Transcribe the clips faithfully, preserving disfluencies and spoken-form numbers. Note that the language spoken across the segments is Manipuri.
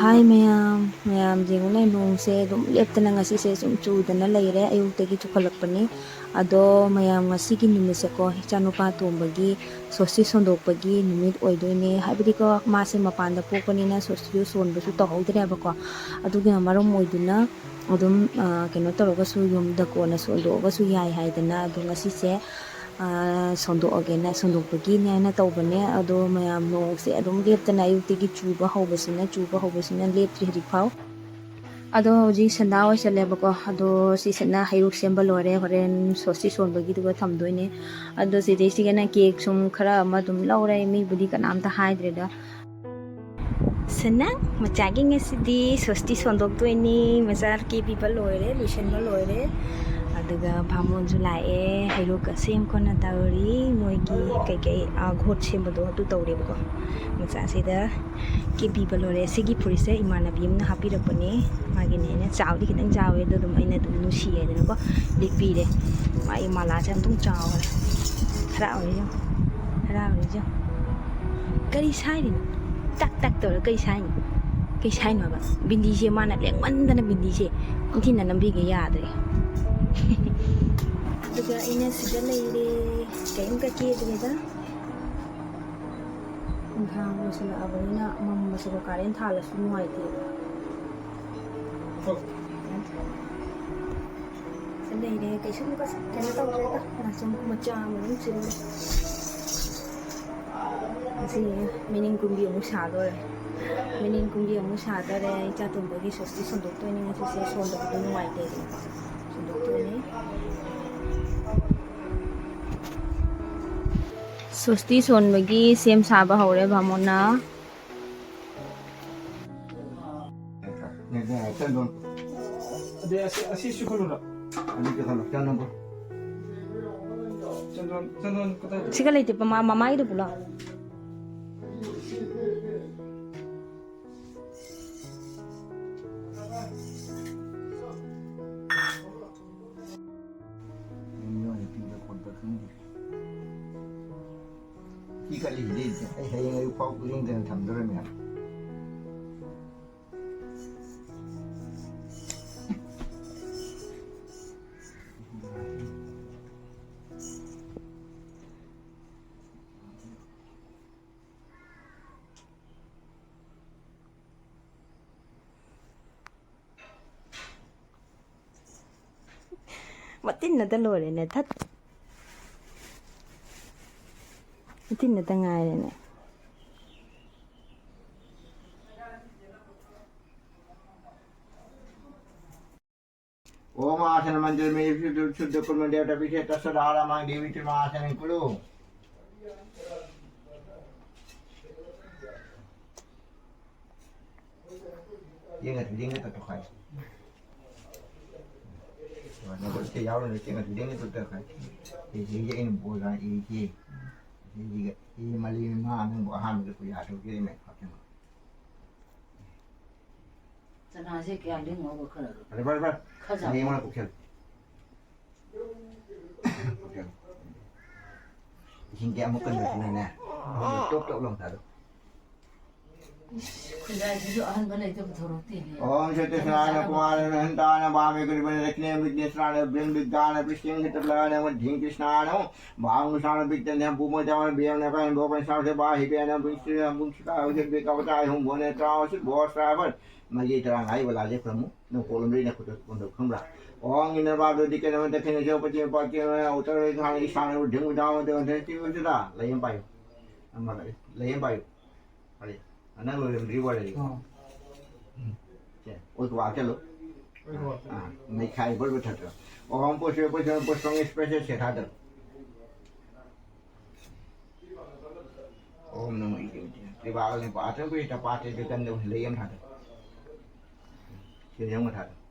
ꯍꯥꯏ ꯃꯌꯥꯝ, ꯃꯌꯥꯝ ꯌꯦꯡꯉꯨꯅꯦ, ꯅꯣꯡꯁꯦ ꯑꯗꯨꯝ ꯂꯦꯞꯇꯅ ꯉꯁꯤꯁꯦ ꯁꯨꯝ ꯆꯨꯗꯅ ꯂꯩꯔꯦ꯫ ꯑꯌꯨꯛꯇꯒꯤ ꯆꯨꯈꯠꯂꯛꯄꯅꯤ꯫ ꯑꯗꯣ ꯃꯌꯥꯝ, ꯉꯁꯤꯒꯤ ꯅꯨꯃꯤꯠꯁꯦꯀꯣ, ꯏꯆꯥꯅꯨꯄꯥ ꯑꯇꯣꯝꯕꯒꯤ ꯁꯣꯁꯇꯤ ꯁꯣꯟꯗꯣꯛꯄꯒꯤ ꯅꯨꯃꯤꯠ ꯑꯣꯏꯗꯣꯏꯅꯦ꯫ ꯍꯥꯏꯕꯗꯤꯀꯣ, ꯃꯥꯁꯦ ꯃꯄꯥꯟꯗ ꯄꯣꯛꯄꯅꯤꯅ ꯁꯣꯁꯇꯤꯗꯣ ꯁꯣꯟꯕꯁꯨ ꯇꯧꯍꯧꯗ꯭ꯔꯦꯕꯀꯣ꯫ ꯑꯗꯨꯒꯤꯅ ꯃꯔꯝ ꯑꯣꯏꯗꯨꯅ ꯑꯗꯨꯝ, ꯑ, ꯀꯩꯅꯣ ꯇꯧꯔꯒꯁꯨ, ꯌꯨꯝꯗ ꯀꯣꯟꯅ ꯁꯣꯟꯗꯣꯛꯑꯒꯁꯨ ꯌꯥꯏ ꯍꯥꯏꯗꯅ꯫ ꯑꯗꯣ ꯉꯁꯤꯁꯦ, ꯑ, ꯁꯣꯟꯗꯣꯛꯑꯒꯦꯅ, ꯁꯣꯟꯗꯣꯛꯄꯒꯤꯅꯦ ꯍꯥꯏꯅ ꯇꯧꯕꯅꯦ꯫ ꯑꯗꯣ ꯃꯌꯥꯝ, ꯅꯣꯡꯁꯦ ꯑꯗꯨꯝ ꯂꯦꯞꯇꯅ ꯑꯌꯨꯛꯇꯒꯤ ꯆꯨꯕ ꯍꯧꯕꯁꯤꯅ, ꯆꯨꯕ ꯍꯧꯕꯁꯤꯅ ꯂꯦꯞꯇ꯭ꯔꯤ ꯍꯧꯖꯤꯛꯐꯥꯎ꯫ ꯑꯗꯣ ꯍꯧꯖꯤꯛ ꯁꯟꯗꯥ ꯑꯣꯏꯁꯜꯂꯦꯕꯀꯣ꯫ ꯑꯗꯣ ꯁꯤꯁꯤꯅ ꯍꯩꯔꯨꯛ ꯁꯦꯝꯕ ꯂꯣꯏꯔꯦ, ꯍꯣꯔꯦꯟ ꯁꯣꯁꯇꯤ ꯁꯣꯟꯕꯒꯤꯗꯨꯒ ꯊꯝꯗꯣꯏꯅꯦ꯫ ꯑꯗꯣ ꯁꯤꯗꯩꯁꯤꯒꯅ ꯀꯦꯛ ꯁꯨꯝ ꯈꯔ ꯑꯃ ꯑꯗꯨꯝ ꯂꯧꯔꯦ, ꯃꯤꯕꯨꯗꯤ ꯀꯅꯥꯝꯇ ꯍꯥꯏꯗ꯭ꯔꯦꯗ꯫ ꯁꯅꯥ ꯃꯆꯥꯒꯤ ꯉꯁꯤꯗꯤ ꯁꯣꯁꯇꯤ ꯁꯣꯟꯗꯣꯛꯇꯣꯏꯅꯤ꯫ ꯃꯆꯥ ꯀꯦꯕꯤꯕ ꯂꯣꯏꯔꯦ, ꯂꯣꯏꯁꯤꯟꯕ ꯂꯣꯏꯔꯦ꯫ ꯑꯗꯨꯒ ꯚꯥꯃꯣꯟꯁꯨ ꯂꯥꯛꯑꯦ, ꯍꯩꯔꯨꯛꯀ ꯁꯦꯝ ꯈꯣꯠꯅ ꯇꯧꯔꯤ꯫ ꯃꯣꯏꯒꯤ ꯀꯩꯀꯩ, ꯑ, ꯘꯣꯠ ꯁꯦꯝꯕꯗꯣ ꯑꯗꯨ ꯇꯧꯔꯦꯕꯀꯣ꯫ ꯃꯆꯥꯁꯤꯗ ꯀꯦꯕꯤꯕ ꯂꯣꯏꯔꯦ꯫ ꯁꯤꯒꯤ ꯐꯨꯔꯤꯠꯁꯦ ꯏꯃꯥꯟꯅꯕꯤ ꯑꯃꯅ ꯍꯥꯞꯄꯤꯔꯛꯄꯅꯦ꯫ ꯃꯥꯒꯤꯅꯦꯅ, ꯆꯥꯎꯗꯤ ꯈꯤꯇꯪ ꯆꯥꯎꯋꯦ, ꯑꯗꯣ ꯑꯗꯨꯝ ꯑꯩꯅ ꯑꯗꯨꯝ ꯅꯨꯡꯁꯤ ꯍꯥꯏꯗꯅꯀꯣ ꯂꯤꯠꯄꯤꯔꯦ꯫ ꯃꯥꯒꯤ ꯃꯥꯂꯥꯁꯦ ꯑꯃꯨꯛꯇꯪ ꯆꯥꯎꯈ꯭ꯔꯦ꯫ ꯍꯔꯥꯎꯔꯤꯁꯦ ꯌꯦꯡꯉꯣ꯫ ꯍꯔꯥꯎꯔꯤꯁꯦ ꯌꯦꯡꯉꯣ꯫ ꯀꯔꯤ ꯁꯥꯏꯔꯤꯅꯣ? ꯇꯛ ꯇꯛ ꯇꯧꯔ ꯀꯔꯤ ꯁꯥꯏꯅꯣ? ꯀꯩ ꯁꯥꯏꯅꯣ ꯍꯥꯏꯕ? ꯕꯤꯟꯗꯤꯁꯦ ꯃꯥꯅ ꯂꯦꯡꯃꯟꯗꯅ ꯕꯤꯟꯗꯤꯁꯦ ꯅꯤꯡꯊꯤꯅ ꯅꯝꯕꯤꯒꯦ ꯌꯥꯗ꯭ꯔꯦ꯫ ꯑꯗꯨꯒ ꯑꯩꯅ ꯁꯤꯗ ꯂꯩꯔꯦ, ꯀꯔꯤꯝꯇ ꯀꯦꯗ꯭ꯔꯦꯗ꯫ ꯅꯨꯡꯗꯥꯡ ꯂꯣꯏꯁꯤꯜꯂꯛꯑꯕꯅꯤꯅ ꯃꯝꯕꯁꯤꯒ ꯀꯥꯔꯦꯟ ꯊꯥꯜꯂꯁꯨ ꯅꯨꯡꯉꯥꯏꯇꯦꯕ꯫ ꯁꯤ ꯂꯩꯔꯦ, ꯀꯩꯁꯨꯝ ꯀꯩꯅꯣ ꯇꯧꯗ꯭ꯔꯦꯗ, ꯅꯥꯆꯣꯝ ꯃꯆꯥ ꯑꯃ ꯑꯗꯨꯝ ꯆꯤꯜꯂꯦ꯫ ꯉꯁꯤ ꯃꯤꯅꯤꯡ ꯀꯨꯝꯕꯤ ꯑꯃꯨꯛ ꯁꯥꯗꯣꯔꯦ꯫ ꯃꯤꯅꯤꯡ ꯀꯨꯝꯕꯤ ꯑꯃꯨꯛ ꯁꯥꯗꯣꯔꯦ꯫ ꯏꯆꯥ ꯇꯣꯝꯕꯒꯤ ꯁꯣꯁꯇꯤ ꯁꯟꯗꯣꯛꯇꯣꯏꯅꯤ ꯉꯁꯤꯁꯦ, ꯁꯣꯟꯗꯕꯗꯣ ꯅꯨꯡꯉꯥꯏꯇꯦꯗꯅ ꯁꯟꯗꯣꯛꯇꯣꯏꯅꯤ꯫ ꯁꯣꯁꯇꯤ ꯁꯣꯟꯕꯒꯤ ꯁꯦꯝ ꯁꯥꯕ ꯍꯧꯔꯦ ꯚꯥꯃꯣꯟꯅ꯫ ꯑꯗꯩ ꯑꯁꯤ, ꯑꯁꯤꯁꯨ ꯈꯜꯂꯨꯔꯣ? ꯑꯅꯤꯁꯨ ꯈꯜꯂꯣ, ꯆꯟꯗꯣꯟꯗꯣ꯫ ꯆꯟꯗꯣꯟ, ꯆꯟꯗꯣꯟ ꯀꯗꯥꯏꯗ? ꯁꯤꯒ ꯂꯩꯇꯦ, ꯃꯃꯥ-, ꯃꯃꯥꯒꯤꯗꯣ ꯄꯨꯂꯞ꯫ ꯃꯤ ꯑꯣꯏꯅ ꯄꯤꯕ ꯈꯣꯠꯄ ꯈꯪꯗꯦ꯫ ꯁꯤ ꯀꯔꯤ ꯍꯤꯗꯦ? ꯑꯩ ꯍꯌꯦꯡ ꯑꯌꯨꯛ ꯐꯥꯎ ꯂꯦꯡꯗꯅ ꯊꯝꯗꯣꯔꯃꯤ꯫ ꯃꯇꯤꯟꯅꯗ ꯂꯣꯏꯔꯦꯅꯦ꯫ ꯊꯠ꯫ ꯃꯇꯤꯟꯅꯗ ꯉꯥꯏꯔꯦꯅꯦ꯫ ओम आसन मंत्र में शुद्ध, शुद्ध कुल देवता पीछे तस्वीर आराम देवी त्रिमासन कुलु। ꯌꯦꯡꯉꯁꯤ, ꯌꯦꯡꯉꯁꯤ, ꯇꯠꯇꯣ ꯈꯥꯏ꯫ ꯅꯪ ꯁꯤ ꯌꯥꯎꯔꯣꯏ, ꯌꯦꯡꯉꯁꯤ, ꯌꯦꯡꯉꯁꯤ, ꯇꯠꯇꯣ ꯈꯥꯏ꯫ ꯁꯤꯁꯦ ꯑꯩꯅ ꯕꯣꯔꯥ ꯏꯁꯤ꯫ ꯁꯤꯁꯤꯒ ꯏ ꯃꯂꯤ ꯃꯉꯥ ꯅꯪꯕꯨ ꯑꯍꯥꯟꯕꯗ ꯄꯨꯖꯥ ꯇꯧꯖꯔꯤꯃꯦ꯫ ꯆꯅꯥꯁꯦ ꯀꯌꯥ ꯂꯤꯡꯉꯧꯕ ꯈꯔ ꯐꯔꯦ, ꯐꯔꯦ, ꯐꯔꯦ꯫ ꯈꯖꯥ꯫ ꯍꯌꯦꯡ ꯑꯣꯏꯅ ꯀꯨꯞꯁꯜꯂꯨ꯫ ꯏꯁꯤꯡ ꯀꯌꯥꯃꯨꯛ ꯀꯟꯗ꯭ꯔꯁꯨꯅꯅꯦ, ꯇꯣꯞ ꯇꯣꯞ ꯂꯥꯎ ꯊꯥꯗꯣꯛ꯫ ꯏꯁ, ꯈꯨꯟꯖꯥꯏꯁꯤꯁꯨ ꯑꯍꯟꯕ ꯂꯩꯇꯕ ꯊꯧꯔꯛꯇꯦꯅꯦ꯫ ॐ सत्यस्नान कुमार हन्तान वामे कुर्बन दक्षिणे विघ्नेश्वरान ब्रह्म विज्ञान पृष्ठिं हितप्लवान मध्यं कृष्णान वाम कृष्णान विघ्न भूमो जावन बेवन कन भोपन सावसे बाहि बेन विष्णु भूषिका उसे बेकवता हूं भोने त्रावसि भोस्रावर ꯃꯔꯤ ꯇꯔꯥꯃꯉꯥ ꯋꯥꯂꯥꯁꯦ ꯈꯨꯔꯨꯝꯃꯨ꯫ ꯅꯪ ꯀꯣꯛꯂꯣꯝꯗ ꯑꯩꯅ ꯈꯨꯠꯇ ꯀꯣꯟꯗꯧ ꯈꯪꯕ꯭ꯔꯥ? ॐ ꯏꯟꯗ꯭ꯔꯕꯥꯗꯣ ꯗꯤꯀꯦꯅ ꯃꯊꯛ ꯈꯦꯅ ꯆꯧ ꯄꯆꯦ ꯄꯆꯦ ꯎꯇꯔ ꯏꯁꯥꯅ ꯏꯁꯥꯅ ꯎꯔꯗꯤꯡ ꯎꯗꯥꯎ ꯃꯗ ꯃꯊꯛ ꯆꯤꯡ ꯎꯆꯗ ꯂꯩ ꯑꯃ ꯄꯥꯏꯌꯨ꯫ ꯑꯃ ꯂꯩ, ꯂꯩ ꯑꯃ ꯄꯥꯏꯌꯨ꯫ ꯐꯔꯦ꯫ ꯅꯪ ꯂꯣꯏꯔꯝꯗ꯭ꯔꯤ ꯋꯥꯔꯤ꯫ ꯑꯣ꯫ ꯎꯝ꯫ ꯁꯦ, ꯑꯣꯏ ꯀ꯭ꯋꯥ ꯆꯠꯂꯨ꯫ ꯑꯣꯏ ꯀ꯭ꯋꯥ ꯆꯠꯂꯨ꯫ ꯑꯥ, ꯃꯩꯈꯥꯏ ꯕꯣꯜ ꯃꯨꯊꯠꯇ꯭ꯔꯣ? ॐ पुष्पे पुष्पे पुष्पं स्पृशे ꯁꯦ ꯊꯥꯗꯔꯣ꯫ ॐ नमो ꯏꯗꯦ ꯏꯗꯦ꯫ ꯂꯩꯕꯥꯛ ꯑꯗꯨ ꯄꯥꯠꯇ ꯀꯨꯏ ꯇ ꯄꯥꯠꯇ ꯗꯨꯀꯥꯟꯗ ꯂꯩ ꯑꯃ ꯊꯥꯗꯔꯣ꯫ ꯁꯦ ꯌꯦꯡꯉꯣ ꯊꯥꯗꯔꯣ꯫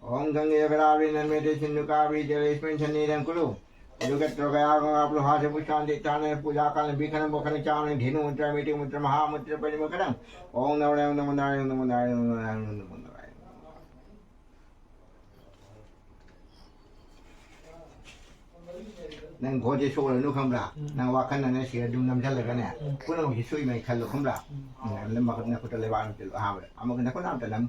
ॐ गंगे गदावरी नर्मदे सिंधु कावेरी जलेस्मिन् सन्निधिं कुरु। ꯑꯗꯨꯒ ꯇꯧꯔꯒ ꯑꯞꯂꯨꯍꯥꯁꯦ ꯄꯨꯁꯥꯟꯇꯤ ꯇꯥꯅ ꯄꯨꯖꯥ ꯀꯥꯟꯅ ꯕꯤꯈꯅ ꯃꯣꯈꯅ ꯆꯥꯎꯅ ꯙꯦꯅꯨ ꯃꯟꯇ꯭ꯔ ꯃꯤꯇꯤ ꯃꯟꯇ꯭ꯔ ꯃꯍꯥ ꯃꯟꯇ꯭ꯔ ꯄꯔꯤꯃꯀꯔꯝ꯫ ॐ नमो नारायण नमो नारायण नमो नारायण नमो नारायण नमो नारायण। ꯅꯪ ꯒꯣꯠꯁꯦ ꯁꯣꯛꯂꯅꯨ ꯈꯪꯕ꯭ꯔꯥ? ꯎꯝ꯫ ꯅꯪ ꯋꯥꯈꯜꯅꯅꯦ ꯁꯤ ꯑꯗꯨꯝ ꯅꯝꯁꯤꯜꯂꯒꯅꯦ, ꯎꯝ꯫ ꯄꯨꯝꯅꯃꯛꯁꯤ ꯁꯣꯛꯏꯃꯩ ꯈꯜꯂꯣ ꯈꯪꯕ꯭ꯔꯥ? ꯎꯝ꯫ ꯎꯝ, ꯅꯈꯨꯠꯇ ꯂꯩꯕꯥꯛ ꯑꯃ ꯆꯤꯜꯂꯣ ꯑꯍꯥꯟꯕꯗ꯫ ꯑꯃꯒ ꯅꯈꯨꯠ ꯑꯃꯇ ꯅꯝꯃꯨ꯫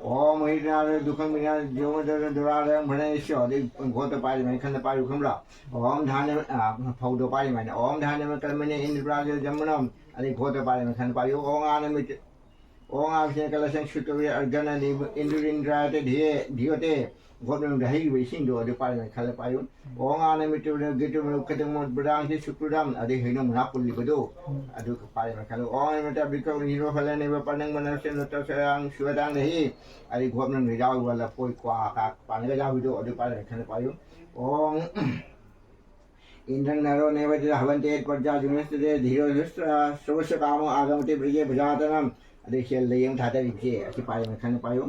ॐ हिरणाय दुःखं विना जीवदर दुरालयं भणेश्व ꯑꯗꯩ ꯒꯣꯠꯇ ꯄꯥꯏꯔꯤꯃꯩ ꯈꯜꯂ ꯄꯥꯏꯌꯨ ꯈꯪꯕ꯭ꯔꯥ? ॐ धान्य, ꯑ, ꯐꯧꯗꯣ ꯄꯥꯏꯔꯤꯃꯩꯅ ॐ धान्यं कर्मणि इन्द्रप्राजो जम्मणम् ꯑꯗꯩ ꯒꯣꯠꯇ ꯄꯥꯏꯔꯤꯃꯩ ꯈꯜꯂ ꯄꯥꯏꯌꯨ꯫ ॐ आनन्द ॐ आग्नेयकलशं सुतवे अर्घ्यं इंदुरिंद्राय ते धिये धियो ते꯫ ꯒꯣꯠ ꯃꯅꯨꯡꯗ ꯍꯩꯈꯤꯕ ꯏꯁꯤꯡꯗꯣ ꯑꯗꯨ ꯄꯥꯏꯔꯒ ꯈꯜꯂ ꯄꯥꯏꯌꯨ꯫ ॐ आनमितुरगितुमृक्षतिमुद्भुतांसि सुकृतम्, ꯑꯗꯩ ꯍꯩꯅꯧ ꯃꯅꯥ ꯄꯨꯜꯂꯤꯕꯗꯣ ꯑꯗꯨ ꯄꯥꯏꯔꯒ ꯈꯜꯂꯨ꯫ ॐ अमृतवृक्षनिरोफलमिव पर्णं वनस्यन्वत्सस्यां सुवतां देहि꯫ ꯑꯗꯩ ꯒꯣꯠ ꯃꯅꯨꯡꯗ ꯌꯥꯎꯔꯤꯕ ꯂꯐꯣꯏ ꯀ꯭ꯋꯥ ꯀꯥ ꯄꯥꯜꯂꯒ ꯌꯥꯎꯕꯤꯗꯣ ꯑꯗꯨ ꯄꯥꯏꯔꯒ ꯈꯜꯂ ꯄꯥꯏꯌꯨ꯫ ॐ इंद्रं नरो नेवति हवन्ते प्रजाजुनस्तु ते धीरो धृष्टा श्रवस्व कामो आगमति प्रिये भुजातनम्। ꯑꯗꯩ ꯁꯦꯜ ꯂꯩ ꯑꯃ ꯊꯥꯗꯔꯤꯕꯁꯦ ꯑꯁꯤ ꯄꯥꯏꯌꯨ ꯈꯟꯅ ꯄꯥꯏꯌꯨ꯫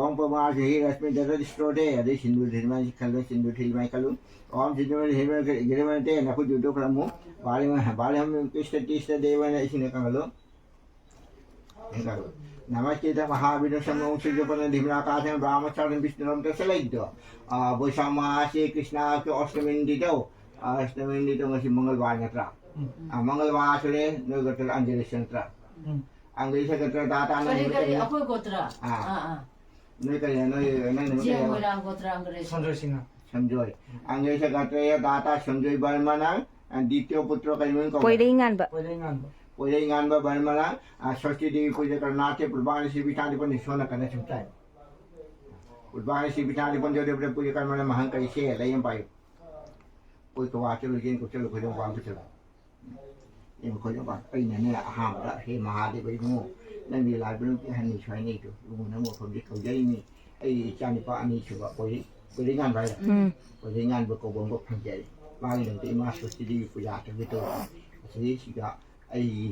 ॐ पवमार्षहि रश्मि दधति स्रोते, ꯑꯗꯩ ꯁꯤꯟꯗꯨꯔ ꯊꯤꯜꯃꯥꯏ ꯈꯜꯂꯨ, ꯁꯤꯟꯗꯨꯔ ꯊꯤꯜꯃꯥꯏ ꯈꯜꯂꯨ꯫ ॐ ꯁꯤꯟꯗꯨꯔ ꯊꯤꯜꯃꯥꯏ ꯒꯤꯔꯃꯟꯇꯦ ꯅꯈꯨꯠ ꯌꯨꯗꯣ ꯈꯔꯃꯨ꯫ ꯕꯥꯂꯤꯃ ꯕꯥꯂꯤꯍꯝ ꯀ꯭ꯔꯤꯁꯇ ꯇꯤꯁꯇ ꯗꯦꯕꯅ ꯏꯁꯤꯡꯅ ꯀꯪꯍꯜꯂꯨ꯫ ꯅꯃꯁ꯭ꯆꯤꯗ ꯃꯍꯥꯕꯤꯔ ꯁꯝꯃꯧ ꯁꯨꯖꯄꯅ ꯙꯤꯝꯅꯥꯀꯥꯁꯦ ꯕ꯭ꯔꯥꯍ꯭ꯃ ꯁꯥꯔꯝ ꯕꯤꯁ꯭ꯅꯨꯔꯝ ꯇꯁ ꯂꯩꯗꯣ꯫ ꯕꯣꯏꯁꯥꯃꯥꯁꯤ ꯀ꯭ꯔꯤꯁꯅꯥꯒꯤ ꯑꯣꯁꯇꯃꯤꯟꯗꯤꯗꯣ꯫ ꯑꯣꯁꯇꯃꯤꯟꯗꯤꯗꯣ ꯉꯁꯤ ꯃꯪꯒꯜꯋꯥꯔ ꯅꯠꯇ꯭ꯔꯥ? ꯎꯝ꯫ ꯃꯪꯒꯜꯋꯥꯔ ꯁꯨꯔꯦ ꯅꯣꯏ ꯒꯇꯔ ꯑꯪꯒꯤꯔꯁ ꯅꯠꯇ꯭ꯔꯥ? ꯎꯝ꯫ ꯑꯪꯒꯤꯔꯁ ꯒꯇꯔ ꯗꯥꯇꯥ ꯅꯪ ꯀꯔꯤ ꯅꯨꯃꯤꯠ ꯀꯔꯤ ꯀꯔꯤ? ꯑꯩꯈꯣꯏ ꯒꯣꯇ꯭ꯔ? ꯑꯥ꯫ ꯑꯥ ꯑꯥ꯫ ꯅꯣꯏ ꯀꯔꯤ ꯅꯣꯏ ꯅꯪ ꯅꯨꯃꯤꯠ ꯖꯦ ꯀꯔꯤ? ꯃꯣꯏꯔꯥꯡ ꯒꯣꯇ꯭ꯔ ꯑꯪꯒ꯭ꯔꯦꯖ꯫ ꯁꯟꯖꯣꯏ ꯁꯤꯡꯍ꯫ ꯁꯟꯖꯣꯏ꯫ ꯑꯪꯒ꯭ꯔꯦꯖ ꯒꯇꯔ ꯗꯥꯇꯥ ꯁꯟꯖꯣꯏ ꯕꯔꯃꯅ ꯗꯤꯇ꯭ꯌꯣ ꯄꯨꯇ꯭ꯔ ꯀꯔꯤ ꯃꯃꯤꯡ ꯀꯧꯕ? ꯄꯣꯏꯔꯩꯉꯥꯟꯕ꯫ ꯄꯣꯏꯔꯩꯉꯥꯟꯕ꯫ ꯄꯣꯏꯔꯩꯉꯥꯟꯕ ꯕꯔꯃꯅ ꯁ꯭ꯋꯁꯇꯤ ꯗꯦꯕꯤ ꯄꯨꯖꯥ ꯀꯔꯅꯥꯊꯦ ꯄꯨꯔꯕꯥꯅ ꯁꯤ ꯕꯤꯊꯥꯗꯤ ꯄꯟꯗꯤ ꯁꯣꯅ ꯀꯟꯅ ꯁꯨꯝ ꯆꯥꯏ꯫ ꯎꯠꯄꯥꯅꯤ ꯁꯤ ꯕꯤꯊꯥꯅꯤ ꯄꯟ ꯖꯣꯗꯦꯕꯗ ꯄꯨꯖꯥ ꯀꯔꯃꯅ ꯃꯍꯪ ꯀꯔꯤ ꯁꯦ ꯂꯩ ꯑꯃ ꯄꯥꯏꯌꯨ꯫ ꯑꯩꯈꯣꯏ ꯀꯋꯥ ꯆꯠꯂꯨ ꯌꯦꯟ ꯀꯣꯛ ꯆꯠꯂꯨ ꯈꯣꯏꯗꯧ ꯄꯥꯝ ꯄꯨꯁꯜꯂꯨ꯫ ꯌꯦꯟ ꯈꯣꯏꯗꯧ ꯄꯥꯝ ꯑꯩꯅꯅꯦ ꯑꯍꯥꯟꯕꯗ ꯍꯦ ꯃꯍꯥꯗꯦꯕ ꯏꯕꯨꯡꯉꯣ ꯅꯪꯒꯤ ꯂꯥꯏꯕ꯭ꯔꯦꯔꯤ ꯑꯍꯟꯅꯤ ꯁ꯭ꯋꯥꯏꯅꯩꯗꯣ ꯏꯕꯨꯡꯉꯣ ꯅꯪ ꯃꯐꯝꯁꯤ ꯀꯧꯖꯔꯤꯅꯤ꯫ ꯑꯩꯒꯤ ꯏꯆꯥꯅꯨꯄꯥ ꯑꯅꯤꯁꯨꯕ ꯀꯣꯏꯔꯤ ꯀꯣꯏꯔꯤ ꯉꯥꯟꯕ ꯍꯥꯏꯔ ꯎꯝ꯫ ꯀꯣꯏꯔꯤ ꯉꯥꯟꯕ ꯀꯧꯕ ꯑꯃꯈꯛ ꯐꯪꯖꯔꯤ꯫ ꯃꯥꯒꯤꯗꯃꯛꯇ ꯏꯃꯥ ꯁ꯭ꯋꯁꯇꯤꯗꯦꯕꯤ ꯄꯨꯖꯥ ꯑꯆꯧꯕ ꯇꯧꯕ ꯑꯁꯤꯁꯤꯗ ꯑꯩꯒꯤ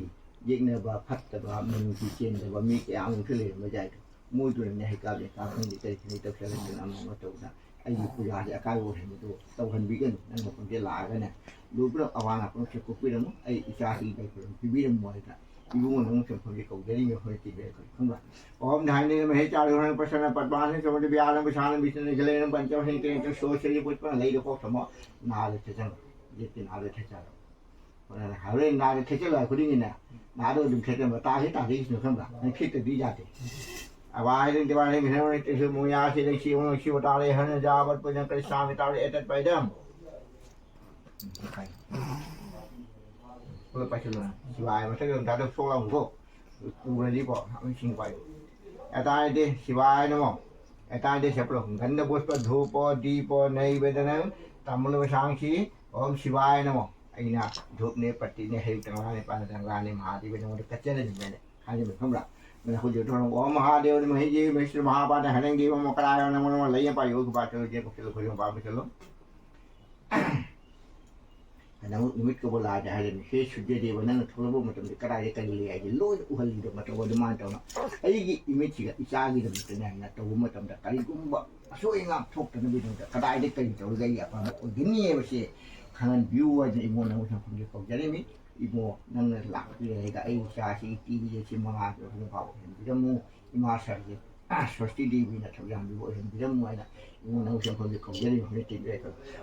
ꯌꯦꯛꯅꯕ ꯐꯠꯇꯕ ꯃꯅꯨꯡꯒꯤ ꯆꯦꯟꯗꯕ ꯃꯤ ꯀꯌꯥ ꯑꯃꯁꯨ ꯂꯩꯔꯝꯕ ꯌꯥꯏꯗꯣ꯫ ꯃꯣꯏꯗꯨꯅꯅꯦ ꯍꯩꯀꯥꯞ ꯂꯩꯀꯥꯞ ꯈꯪꯗꯦ ꯀꯔꯤ ꯈꯪꯗꯦ ꯇꯧꯁꯜꯂꯛꯇꯅ ꯑꯃ ꯑꯃ ꯇꯧꯗꯅ ꯑꯩꯒꯤ ꯄꯨꯖꯥꯁꯦ ꯑꯀꯥꯏꯕ ꯑꯣꯏꯍꯟꯕꯗꯣ ꯇꯧꯍꯟꯕꯤꯒꯅꯨ꯫ ꯅꯪ ꯃꯐꯝꯁꯦ ꯂꯥꯛꯑꯒꯅꯦ ꯂꯨ ꯄꯨꯂꯞ ꯑꯋꯥ ꯑꯅꯥ ꯄꯨꯝꯅꯃꯛꯁꯦ ꯀꯣꯛꯄꯤꯔꯝꯃꯨ꯫ ꯑꯩ ꯏꯆꯥꯁꯤꯡ ꯂꯩꯐꯝ ꯄꯤꯕꯤꯔꯝꯃꯨ ꯍꯥꯏꯗꯅ ꯏꯕꯨꯡꯉꯣ ꯅꯪ ꯃꯐꯝꯁꯦ ꯀꯧꯖꯔꯤꯅꯦ ꯑꯩꯈꯣꯏꯅ ꯇꯤꯕꯦꯠ ꯑꯩꯈꯣꯏ ꯈꯪꯕ꯭ꯔꯥ? ॐ धान्यमहे चारुहणं प्रसन्न पद्मासनं समृद्ध व्यानं विशालं विष्णुनिखिलेन पञ्चवहनि तेन च सोषरि पुष्पं ꯂꯩꯗ ꯀꯣꯛ ꯊꯝꯃꯣ꯫ ꯅꯥꯗ ꯊꯦꯠꯆꯜꯂꯣ꯫ ꯍꯧꯖꯤꯛꯇꯤ ꯅꯥꯗ ꯊꯦꯠꯆꯜꯂꯣ꯫ ꯍꯣꯔꯦꯟ ꯅꯥꯗ ꯊꯦꯠꯆꯜꯂꯣ ꯍꯥꯏ ꯈꯨꯗꯤꯡꯒꯤꯅꯦ ꯅꯥꯗ ꯑꯗꯨꯝ ꯊꯦꯠꯆꯟꯕ ꯇꯥꯈꯤ ꯇꯥꯈꯤꯁꯤꯅ ꯈꯪꯕ꯭ꯔꯥ? ꯅꯪ ꯈꯤꯠꯇꯗꯤ ꯌꯥꯗꯦ꯫ ꯑꯋꯥ ꯍꯥꯏꯗꯅ ꯇꯤꯋꯥ ꯍꯥꯏꯗꯅ ꯈꯤꯇꯪ ꯇꯦꯁꯨ ꯃꯣꯌꯥ ꯁꯤꯗ ꯁꯤ ꯑꯃ ꯁꯤ ꯋꯥꯇꯥꯔꯦ ꯍꯅ ꯖꯥꯕꯠ ꯄꯨꯖꯪ ꯀꯔꯤ ꯁꯥꯃꯤ ꯇꯥꯔꯦ ꯑꯦꯇꯠ ꯄꯥꯏꯗꯝ꯫ ꯄꯨꯂꯞ ꯄꯥꯏꯁꯤꯜꯂꯣ꯫ ꯁꯤꯕꯥꯏ ꯃꯊꯛꯇ ꯑꯗꯨꯝ ꯊꯥꯗꯣꯛ ꯁꯣꯛ ꯂꯥꯎꯅꯀꯣ꯫ ꯎꯔꯗꯤꯀꯣ ꯑꯃ ꯏꯁꯤꯡ ꯄꯥꯏꯌꯨ꯫ ꯑꯦꯇꯥꯅꯤꯗꯤ ꯁꯤꯕꯥꯌ ꯅꯃꯣ꯫ ꯑꯦꯇꯥꯅꯤꯗꯤ ꯁꯦꯞꯂꯣ꯫ ꯒꯟꯙ ꯄꯨꯁꯄ ꯙꯨꯄꯣ ꯗꯤꯄꯣ ꯅꯩꯕꯦꯗꯅꯪ ꯇꯝꯕꯂꯣ ꯁꯥꯡꯁꯤ꯫ ꯑꯣꯝ ꯁꯤꯕꯥꯌ ꯅꯃꯣ꯫ ꯑꯩꯅ ꯙꯨꯞꯅꯦ, ꯄꯠꯇꯤꯅꯦ, ꯍꯩ ꯇꯪꯂꯥꯅꯦ, ꯄꯥꯟ ꯇꯪꯂꯥꯅꯦ, ꯃꯍꯥꯗꯦꯕ ꯅꯉꯣꯟꯗ ꯀꯠꯆꯔꯅꯤ ꯍꯥꯏꯅ ꯍꯥꯏꯖꯕꯅꯤ, ꯈꯪꯕ꯭ꯔꯥ? ꯃꯅ ꯍꯧꯖꯤꯛ ꯊꯣꯔꯝ ꯑꯣꯝ ꯃꯍꯥꯗꯦꯕ ꯃꯍꯤꯖꯤ ꯃꯍꯦꯁ꯭ꯋꯔ ꯃꯍꯥꯄꯥꯗ ꯍꯔꯪ ꯗꯦꯕ ꯃꯀꯔꯥꯌ ꯅꯃꯣ ꯅꯃꯣ꯫ ꯂꯩ ꯄꯥꯏꯌꯨ, ꯈꯨꯕꯥ ꯆꯠꯂꯨ, ꯖꯦ ꯀꯣꯛ ꯆꯠꯂꯨ, ꯈꯣꯏꯔꯣꯝ ꯄꯥꯝꯕ ꯆꯠꯂꯨ꯫ ꯑꯗ ꯑꯃꯨꯛ ꯅꯨꯃꯤꯠ ꯀꯧꯕ ꯂꯥꯛꯑꯗꯤ ꯍꯥꯏꯔꯅꯤ, "ꯍꯦ ꯁꯨꯔꯖꯗꯦꯕ, ꯅꯪꯅ ꯊꯣꯛꯂꯛꯄ ꯃꯇꯝꯗ ꯀꯗꯥꯏꯗ ꯀꯔꯤ ꯂꯩ ꯍꯥꯏꯁꯦ ꯂꯣꯏꯅ ꯎꯍꯜꯂꯤꯗꯣ ꯃꯇꯧ ꯑꯗꯨꯃꯥꯏꯅ ꯇꯧꯅ ꯑꯩꯒꯤ ꯏꯃꯤꯠꯁꯤꯒ ꯏꯆꯥꯒꯤꯗꯃꯛꯇꯅꯦ ꯍꯥꯏꯅ ꯇꯧꯕ ꯃꯇꯝꯗ ꯀꯔꯤꯒꯨꯝꯕ ꯑꯁꯣꯏ ꯑꯉꯥꯝ ꯊꯣꯛꯇꯅꯕꯒꯤꯗꯃꯛꯇ ꯀꯗꯥꯏꯗ ꯀꯔꯤ ꯇꯧꯔꯒ ꯑꯩꯒꯤ ꯑꯄꯥꯝꯕ ꯑꯣꯏꯒꯅꯤ ꯍꯥꯏꯕꯁꯦ ꯈꯪꯍꯟꯕꯤꯌꯨ" ꯍꯥꯏꯗꯅ ꯏꯕꯨꯡꯉꯣ ꯅꯪꯕꯨ ꯁꯪꯐꯝꯁꯦ ꯀꯧꯖꯔꯤꯃꯤ꯫ ꯏꯕꯨꯡꯉꯣ ꯅꯪꯅ ꯂꯥꯛꯄꯤꯔꯒ ꯑꯩ ꯏꯆꯥꯁꯤ ꯇꯤꯚꯤꯁꯦ ꯃꯉꯥ ꯇꯔꯨꯛ ꯐꯥꯎꯕ ꯍꯦꯟꯕꯤꯔꯝꯃꯨ꯫ ꯏꯃꯥ ꯁꯔꯁꯤ ꯁ꯭ꯋꯁꯇꯤ ꯗꯦꯕꯤꯅ ꯊꯧꯖꯥꯟꯕꯤꯕ ꯑꯣꯏꯍꯟꯕꯤꯔꯝꯃꯨ ꯍꯥꯏꯅ ꯏꯕꯨꯡꯉꯣ ꯅꯪ ꯁꯦꯝꯐꯝꯗꯤ ꯀꯧꯖꯔꯤꯕ ꯍꯧꯖꯤꯛ ꯇꯤꯟꯖꯔꯦ꯫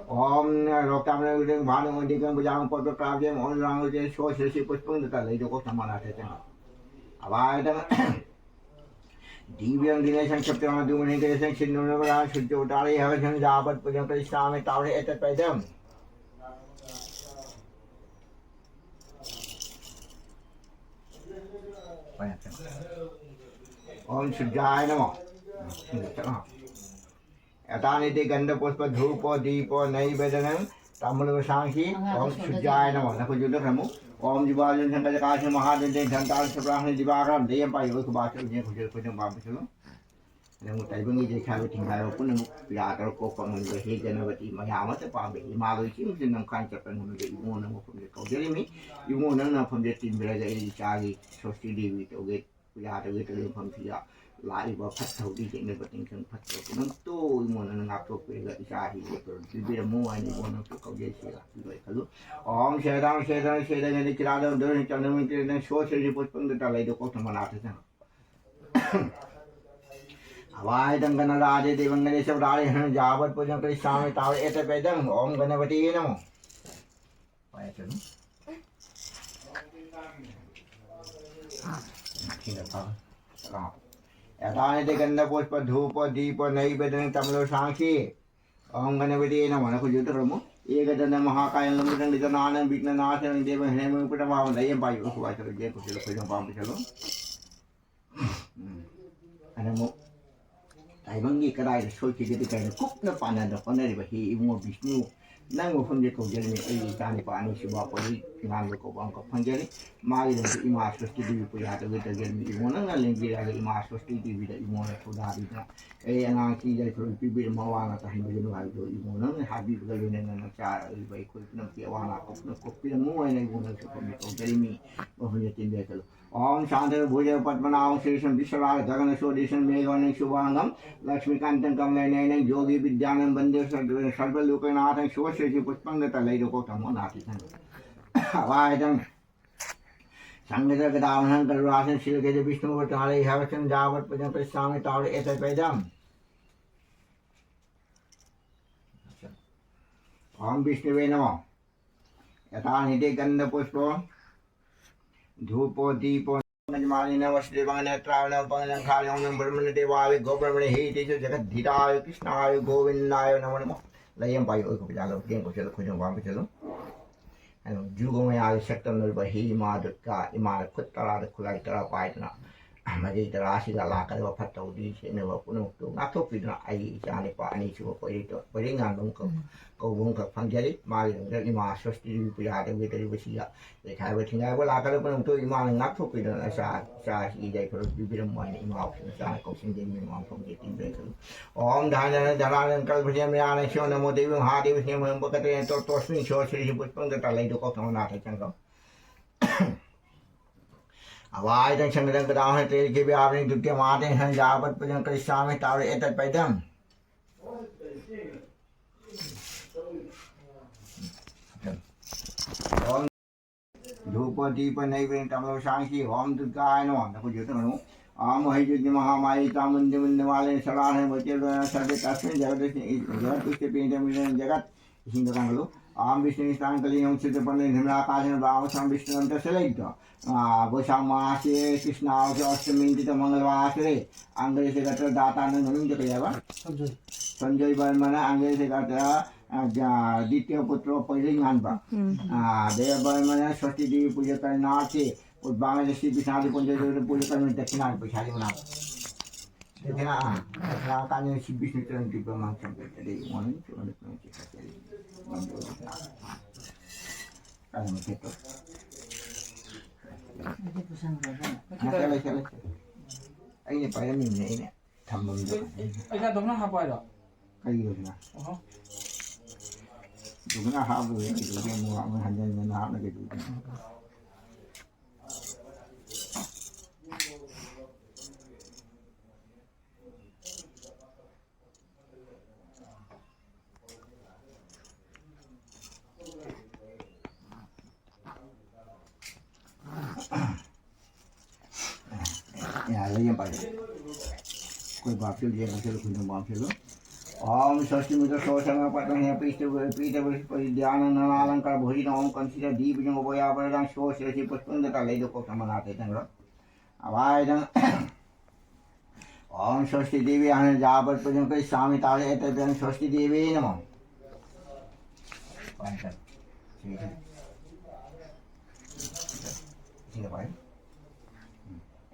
ꯑꯣꯝ ꯔꯣꯛꯇꯥꯝꯅ ꯎꯗꯦꯡ ꯚꯥꯅꯨ ꯎꯗꯦꯡ ꯚꯨꯖꯥꯡ ꯄꯣꯠꯇꯣ ꯀ꯭ꯔꯥꯕꯖꯦꯡ ꯑꯣꯝ ꯔꯥꯡ ꯎꯗꯦ ꯁꯣ ꯁꯤꯔꯁꯤ ꯄꯨꯁꯄꯪꯗ ꯂꯩꯗꯣ ꯀꯣꯛ ꯊꯝꯃꯅ ꯇꯦꯇꯅ꯫ ꯑꯕꯥꯏꯗ ꯗꯤꯕ꯭ꯌꯪ ꯗꯤꯅꯦꯁꯪ ꯁꯞꯇ꯭ꯌꯪ ꯑꯗꯨꯃꯅꯤ ꯗꯦꯁꯪ ꯁꯤꯟꯅꯨꯅ ꯕꯔꯥ ꯁꯨꯖꯣ ꯗꯥꯔꯤ ꯍꯔꯁꯪ ꯖꯥꯕꯠ ꯄꯨꯖꯪ ꯀ꯭ꯔꯤꯁꯅꯥꯃꯤ ꯇꯥꯎꯔꯤ ꯑꯦꯇꯠ ꯄꯩꯗꯝ꯫ ꯑꯣꯝ ꯁꯨꯔꯖꯥꯌ ꯅꯃꯣ꯫ ꯑꯦꯇꯥꯅꯤꯗꯤ ꯒꯟꯙ ꯄꯨꯁꯄ ꯙꯨꯄꯣ ꯗꯤꯄꯣ ꯅꯩꯕꯦꯗꯅꯪ ꯇꯝꯕꯂꯣ ꯁꯥꯡꯁꯤ꯫ ꯑꯣꯝ ꯁꯨꯔꯖꯥꯌ ꯅꯃꯣ꯫ ꯅꯈꯣꯏ ꯌꯨꯝꯗ ꯈꯔꯃꯨ꯫ ꯑꯣꯝ ꯖꯤꯕꯥ ꯌꯨꯝ ꯁꯪꯒ ꯖꯀꯥꯁꯤ ꯃꯍꯥꯗꯦꯟꯗꯦ ꯙꯟꯇꯥ ꯁꯨꯕ꯭ꯔꯥꯍꯅꯤ ꯖꯤꯕꯥ ꯈꯔꯝ ꯗꯦ ꯌꯥꯝ ꯄꯥꯏꯌꯨ꯫ ꯈꯨꯕꯥ ꯆꯠꯂꯨ, ꯈꯨꯖ ꯈꯨꯖ ꯄꯥꯝꯕ ꯆꯠꯂꯨ꯫ ꯅꯪꯕꯨ ꯇꯥꯏꯕꯪꯒꯤ ꯂꯩꯁꯥꯕꯤ ꯊꯤꯡꯒꯥꯏꯕ ꯄꯨꯝꯅꯃꯛ ꯄꯤꯔꯥ ꯇꯧꯔ ꯀꯣꯛꯄ ꯉꯝꯗꯕ ꯍꯦ ꯖꯅꯄꯇꯤ ꯃꯌꯥꯝ ꯑꯃꯇ ꯄꯥꯝꯕ ꯏꯃꯥ ꯂꯣꯏ ꯆꯤꯡꯁꯤ ꯅꯝꯈꯥꯏ ꯆꯠꯄ ꯉꯝꯗꯕ ꯏꯕꯨꯡꯉꯣ ꯅꯪ ꯃꯐꯝꯗ ꯀꯧꯖꯔꯤꯃꯤ꯫ ꯏꯕꯨꯡꯉꯣ ꯅꯪ ꯃꯐꯝꯗ ꯇꯤꯟꯕꯤꯔꯒ ꯑꯩ ꯏꯆꯥꯒꯤ ꯁ꯭ꯋꯁꯇꯤ ꯗꯦꯕꯤ ꯇꯧꯒꯦ꯫ ꯄꯨꯖꯥ ꯇꯧꯒꯦ ꯇꯧꯔꯤꯕ ꯃꯐꯝꯁꯤꯗ ꯂꯥꯛꯏꯕ ꯐꯠꯇ ꯍꯥꯎꯗꯤ ꯌꯦꯡꯅꯕ ꯇꯤꯟꯈꯪ ꯐꯠꯇꯕ ꯄꯨꯝꯅꯃꯛꯇꯣ ꯏꯕꯨꯡꯉꯣ ꯅꯪꯅ ꯉꯥꯛꯊꯣꯛꯄꯤꯔꯒ ꯏꯆꯥꯁꯤ ꯄꯤꯕꯤꯔꯝꯃꯨ ꯍꯥꯏꯅ ꯏꯕꯨꯡꯉꯣ ꯅꯪꯁꯨ ꯀꯧꯖꯩ ꯁꯤꯗ ꯄꯤꯕ ꯈꯜꯂꯨ꯫ ꯑꯣꯝ ꯁꯦꯗꯥꯡ ꯁꯦꯗꯥꯡ ꯁꯦꯗꯥꯡ ꯍꯥꯏꯅ ꯀꯤꯔꯥꯗ ꯗꯣꯔ ꯆꯪꯗꯕ ꯅꯪ ꯁꯣ ꯁꯦ ꯄꯨꯁꯄꯪꯗ ꯇꯥꯂꯩꯗꯣ ꯀꯣꯛ ꯊꯝꯕ ꯅꯥꯛꯇ ꯆꯪꯉꯛ꯫ ꯑꯕꯥꯏꯗꯪ ꯒꯅꯔꯥꯖꯦ ꯗꯦꯕꯪ ꯒꯅꯦꯁ ꯎꯗꯥꯔꯦ ꯍꯅ ꯖꯥꯕꯠ ꯄꯨꯖꯪ ꯀꯔꯤꯁꯥꯃꯤ ꯇꯥꯎꯔꯦ ꯑꯦꯇ ꯄꯦꯗꯪ ꯑꯣꯝ ꯒꯅꯄꯇꯤ ꯅꯃꯣ꯫ ꯄꯥꯏ ꯆꯅꯨ꯫ ꯊꯤꯅ ꯐꯥ꯫ ꯑꯦꯇꯥꯅꯤ ꯗꯦ ꯒꯟꯙ ꯄꯨꯁꯄ ꯙꯨꯄ ꯗꯤꯄ ꯅꯩꯕꯦꯗꯪ ꯇꯝꯂꯣ ꯁꯥꯡꯁꯤ꯫ ꯑꯣꯝ ꯒꯅꯄꯇꯤ ꯅꯃꯣ꯫ ꯅꯈꯣꯏ ꯌꯨ ꯇꯧꯔꯝꯃꯨ꯫ ꯌꯦꯡꯒꯗꯅ ꯃꯍꯥꯀꯥꯌꯪ ꯂꯝꯕꯨꯗꯪ ꯂꯤꯗꯅꯥꯅꯪ ꯕꯤꯘ꯭ꯅꯅꯥꯁꯅꯪ ꯗꯦꯕ ꯍꯦꯃꯪ ꯄꯨꯅꯃꯥ ꯂꯥꯏꯌꯦꯡ ꯄꯥꯏꯌꯨ꯫ ꯑꯩꯈꯣꯏ ꯋꯥꯏ ꯇꯧꯔꯒꯦ, ꯑꯩꯈꯣꯏ ꯁꯤꯗ ꯑꯩꯈꯣꯏ ꯅꯨꯄꯥ ꯑꯃ ꯄꯤꯁꯜꯂꯨ꯫ ꯎꯝ꯫ ꯑꯗ ꯑꯃꯨꯛ ꯇꯥꯏꯕꯪꯒꯤ ꯀꯗꯥꯏꯗ ꯁꯣꯏꯈꯤꯒꯦ ꯀꯥꯏꯅ ꯀꯨꯞꯅ ꯄꯥꯟꯅꯗ ꯍꯣꯠꯅꯔꯤꯕ ꯍꯦ ꯏꯕꯨꯡꯉꯣ ꯕꯤꯁꯅꯨ, ꯅꯪ ꯃꯐꯝꯁꯦ ꯀꯧꯖꯔꯤꯅꯤ꯫ ꯑꯩꯒꯤ ꯏꯆꯥ ꯅꯨꯄꯥ ꯑꯅꯤꯁꯨꯕ ꯄꯣꯠꯂꯤ ꯉꯥꯡꯕ ꯀꯧꯕ ꯑꯃꯈꯛ ꯐꯪꯖꯔꯤ꯫ ꯃꯥꯒꯤꯗꯃꯛꯇ ꯏꯃꯥ ꯁ꯭ꯋꯁꯇꯤ ꯗꯦꯕꯤ ꯄꯨꯖꯥ ꯇꯧꯒꯦ ꯇꯧꯖꯔꯤꯅꯤ꯫ ꯏꯕꯨꯡꯉꯣ ꯅꯪꯅ ꯂꯦꯡꯕꯤꯔꯛꯑꯒ ꯏꯃꯥ ꯁ꯭ꯋꯁꯇꯤ ꯗꯦꯕꯤꯗ ꯏꯕꯨꯡꯉꯣꯅ ꯊꯧꯗꯥꯕꯤꯗꯅ ꯑꯩ ꯑꯉꯥꯡꯁꯤ ꯌꯥꯏꯐꯕ ꯄꯤꯕꯤꯔꯝꯃꯣ, ꯑꯋꯥ ꯑꯅꯥ ꯇꯥꯍꯟꯕꯤꯒꯅꯨ ꯍꯥꯏꯕꯗꯨ ꯏꯕꯨꯡꯉꯣ ꯅꯪꯅ ꯍꯥꯏꯕꯤꯕꯒ ꯂꯣꯏꯅꯅ ꯅꯆꯥ ꯑꯣꯏꯔꯤꯕ ꯑꯩꯈꯣꯏ ꯄꯨꯝꯅꯃꯛꯀꯤ ꯑꯋꯥ ꯑꯅꯥ ꯄꯨꯝꯅꯃꯛ ꯀꯣꯛꯄꯤꯔꯝꯃꯨ ꯍꯥꯏꯅ ꯏꯕꯨꯡꯉꯣ ꯅꯪꯁꯨ ꯈꯨꯔꯨꯝꯕꯤ ꯀꯧꯖꯔꯤꯃꯤ꯫ ꯃꯐꯝꯗ ꯇꯤꯟꯕꯤꯔꯛꯀꯅꯨ꯫ ॐ शान्तिर्भुजः पद्मनाभः शीर्षं विश्वराज गगनसदृशं मेघवर्णं शुभांगं लक्ष्मीकान्तं कमलनयनं योगिभिर्ध्यानं वन्दे सर्व-, सर्वलोकनाथं शिवं शिरसि पुष्पं दत्तं लैरको तमो नाथितं। वायदं संगतगदावहं करुणासिं श्रीलगेश विष्णुवरतालयः वचनं यावत् पदं करिष्यामि तावत् एतत् पैदम्। ॐ विष्णवे नमः। यथा निधि गंध पुष्पो धूपो दीपो गंधमालिन वसुदेवं नेत्रावणं पवनं खारिवं ब्रह्मण देवाय गो ब्रह्मण हे तेजो जगद्धिताय कृष्णाय गोविंदाय नमो नमः। ꯂꯩꯌꯦꯝ ꯄꯥꯏ ꯑꯣꯏ ꯀꯣꯄꯤ ꯆꯥꯂꯣ ꯀꯦꯡ ꯀꯣ ꯆꯠꯂꯣ ꯈꯣꯏꯗꯣꯡ ꯄꯥꯝꯕ ꯆꯠꯂꯣ꯫ ꯑꯗꯨ ꯖꯨꯒꯣ ꯃꯌꯥꯒꯤ ꯁꯛꯇꯝ ꯂꯣꯏꯕ ꯍꯤ ꯏꯃꯥ ꯗꯨꯔꯒꯥ ꯏꯃꯥꯅ ꯈꯨꯠ ꯇꯔꯥꯗ ꯈꯨꯠꯂꯥꯏ ꯇꯔꯥ ꯄꯥꯏꯗꯨꯅ ꯃꯩꯇꯩ ꯇꯔꯥꯁꯤꯗ ꯂꯥꯛꯀꯗꯕ ꯐꯠꯇ ꯍꯥꯎꯗꯤ ꯁꯦꯡꯅꯕ ꯄꯨꯝꯅꯃꯛꯇꯨ ꯉꯥꯛꯊꯣꯛꯄꯤꯗꯨꯅ ꯑꯩꯒꯤ ꯏꯆꯥ ꯅꯨꯄꯥ ꯑꯅꯤꯁꯨꯕ ꯀꯣꯏꯔꯩꯗꯣ ꯀꯣꯏꯔꯩꯉꯥꯟꯕ ꯑꯃꯈꯛ ꯎꯝ꯫ ꯀꯧꯕ ꯑꯃꯈꯛ ꯐꯪꯖꯔꯤ꯫ ꯃꯥꯒꯤꯗꯃꯛꯇ ꯏꯃꯥ ꯁ꯭ꯋꯁꯇꯤ ꯄꯨꯖꯥ ꯇꯧꯒꯦ ꯇꯧꯔꯤꯕꯁꯤꯗ ꯂꯩꯈꯥꯏꯕ ꯊꯤꯡꯒꯥꯏꯕ ꯂꯥꯛꯀꯗꯕ ꯄꯨꯝꯅꯃꯛꯇꯨ ꯏꯃꯥꯅ ꯉꯥꯛꯊꯣꯛꯄꯤꯗꯨꯅ ꯏꯆꯥ ꯏꯆꯥꯁꯤ ꯌꯥꯏꯐꯕ ꯄꯤꯕꯤꯔꯝꯃꯣ ꯍꯥꯏꯅ ꯏꯃꯥ ꯁꯤꯅ ꯆꯥꯅ ꯀꯧꯁꯤꯟꯖꯔꯤ꯫ ꯏꯃꯥ ꯐꯝꯖꯦ ꯇꯤꯟꯖꯔꯤ꯫ ॐ धान्यं धनानं कल्पसे मयानं शिव नमो देवी महादेवी श्री मयं पकते तो तोस्मिं शिव श्री पुष्पं दत्ता लैडुको तमो नाथ चंगम। अवायतं संगतं कदाहं तेलके व्यावृं दुर्गे माते हं यावत् पूजं करिष्यामि तावत् एतत् पैदम्। ॐ धूप दीप नैवेद्य तमलो सांसि ॐ दुर्गाय नमः। नको ज्योत मनो। ॐ महेजुद्ध महामाये चामुंड मुंड माले सराहन वज्र सर्वे तस्मिन् जगत जगत उसके पिंड मिलन जगत। ꯏꯁꯤꯡꯗ ꯀꯪꯍꯜꯂꯨ꯫ ॐ विष्णु स्थान कलियं सिद्ध पंडित हिमराकाश राम सम विष्णु अंत सिलैत। ꯕꯣꯏꯁꯥꯈ ꯃꯍꯥꯁꯦ ꯀ꯭ꯔꯤꯁꯅꯥ ꯑꯣꯁꯦ ꯑꯣꯁꯇꯃꯤ ꯅꯨꯃꯤꯠꯇ ꯃꯪꯒꯂꯋꯥꯁꯦ ꯑꯪꯒ꯭ꯔꯦꯖ ꯒꯇ꯭ꯔ ꯗꯥꯇꯥꯅ ꯃꯃꯤꯡꯗꯣ ꯀꯩ ꯍꯥꯏꯕ? ꯁꯟꯖꯣꯏ꯫ ꯁꯟꯖꯣꯏ ꯕꯔꯃꯅ ꯑꯪꯒ꯭ꯔꯦꯖ ꯒꯇ꯭ꯔ, द्वितीय पुत्र पहिले ङानबा। देव बर्मन षष्ठी देवी पूजा करना थे। उद्भावना श्री विश्वनाथ पूजा करना दक्षिणा पैसा देना। Dākhiṇā, dākhiṇā kāññe sri Vishnu caran dibba maṃ saṃ pacchade, one minute, one minute, one minute. Kaññe mukhe to. Chale, chale, chale. ꯑꯩꯅ ꯄꯥꯏꯔꯝꯃꯤꯅꯦ, ꯑꯩꯅ ꯊꯝꯐꯝꯗꯣ꯫ ꯑꯩ, ꯑꯩ, ꯑꯩ ꯗꯥꯛꯇꯔꯅ ꯍꯥꯞꯄꯣ ꯍꯥꯏꯔꯣ? ꯀꯩꯒꯤꯅꯣ ꯁꯤꯅ? ꯑꯣꯍꯣ꯫ ꯗꯥꯛꯇꯔꯅ ꯍꯥꯞꯄꯣ, ꯑꯩ ꯀꯩꯗꯧꯒꯦ? ꯑꯃꯨꯛ, ꯑꯃꯨꯛ ꯍꯟꯖꯟ ꯍꯟꯖꯟ ꯍꯥꯞꯅ ꯀꯩꯗꯧꯒꯦ? ꯌꯥꯔꯦ, ꯌꯥꯝ ꯄꯥꯏꯔꯦ꯫ ꯑꯩꯈꯣꯏ ꯕꯥꯞꯁꯨ ꯌꯦꯡꯉꯁꯤ, ꯑꯩꯈꯣꯏꯅ ꯕꯥꯞꯁꯨ꯫ ॐ स्वस्ति मुद्रा सोषण पद्म पीठ पीठ ध्यान नानालंकार भोजन ओम कंसित दीप जंग बोया वरदान सो शिरसि पुष्पं दता ले दो को समनाते तंग। अब आए दंग। ॐ स्वस्ति देवी अहं जापत पूजन करिष्यामि ताले एते व्यं स्वस्ति देवी नमः।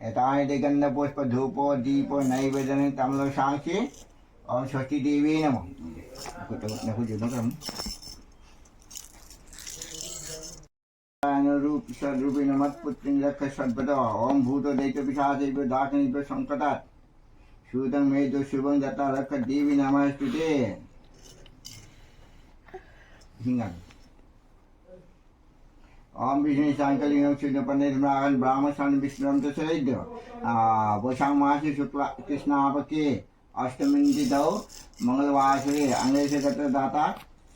एतानि ते गंध पुष्प धूपो दीपो नैवेद्यं तमलो सांसि। ॐ स्वस्ति देवी नमः। अनुरूप सद्रूपेण मत्पुत्रीं रक्ष सर्वदा। ॐ भूतदैत्यपिशाचेभ्यो दाकिनीभ्यो सङ्कटात् सुतं मे दो शुभं दत्ता रक्ष देवी नमस्तुते। ॐ विष्णु शांकलिंगं सूर्यपन्ने धूम्राकं ब्राह्मस्वामि विष्णुरं च शरद्यो। आ, वैशाख मासे शुक्ला कृष्णापक्षे अष्टमी तिथौ मंगलवासरे अंगेश गत्र दाता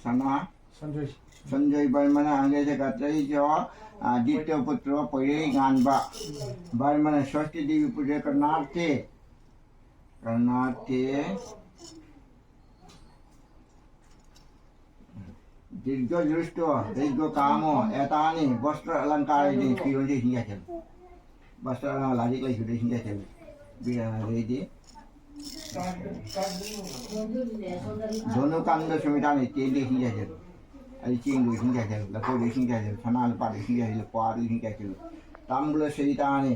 सना संजय। संजय बर्मन अंगेश गत्र जो, आ, द्वितीय पुत्र पहिले ङानबा। बर्मन षष्ठी देवी पूजा करनार्थे, करनार्थे दीर्घ दृष्टो दीर्घ कामो एतानि वस्त्र अलंकाराणि फिरोंजे हिंगा चल। वस्त्र अलंकार लाजिक लाई फिरोंजे हिंगा चल। बिया रेडी। ꯗꯣꯅꯨ ꯀꯥꯡꯗ ꯁꯨꯃꯤꯇꯥꯅ ꯆꯦꯡꯗ ꯏꯁꯤꯡ ꯆꯥꯏꯁꯤꯜꯂꯨ꯫ ꯑꯩ ꯆꯦꯡꯗꯨ ꯏꯁꯤꯡ ꯆꯥꯏꯁꯤꯜꯂꯨ, ꯂꯐꯣꯏꯗꯨ ꯏꯁꯤꯡ ꯆꯥꯏꯁꯤꯜꯂꯨ, ꯁꯅꯥ ꯂꯨꯄꯥꯗꯨ ꯏꯁꯤꯡ ꯆꯥꯏꯁꯤꯜꯂꯨ, ꯀ꯭ꯋꯥꯗꯨ ꯏꯁꯤꯡ ꯆꯥꯏꯁꯤꯜꯂꯨ꯫ ꯇꯥꯝꯕꯨꯂ ꯁꯍꯤꯇꯥꯅꯤ꯫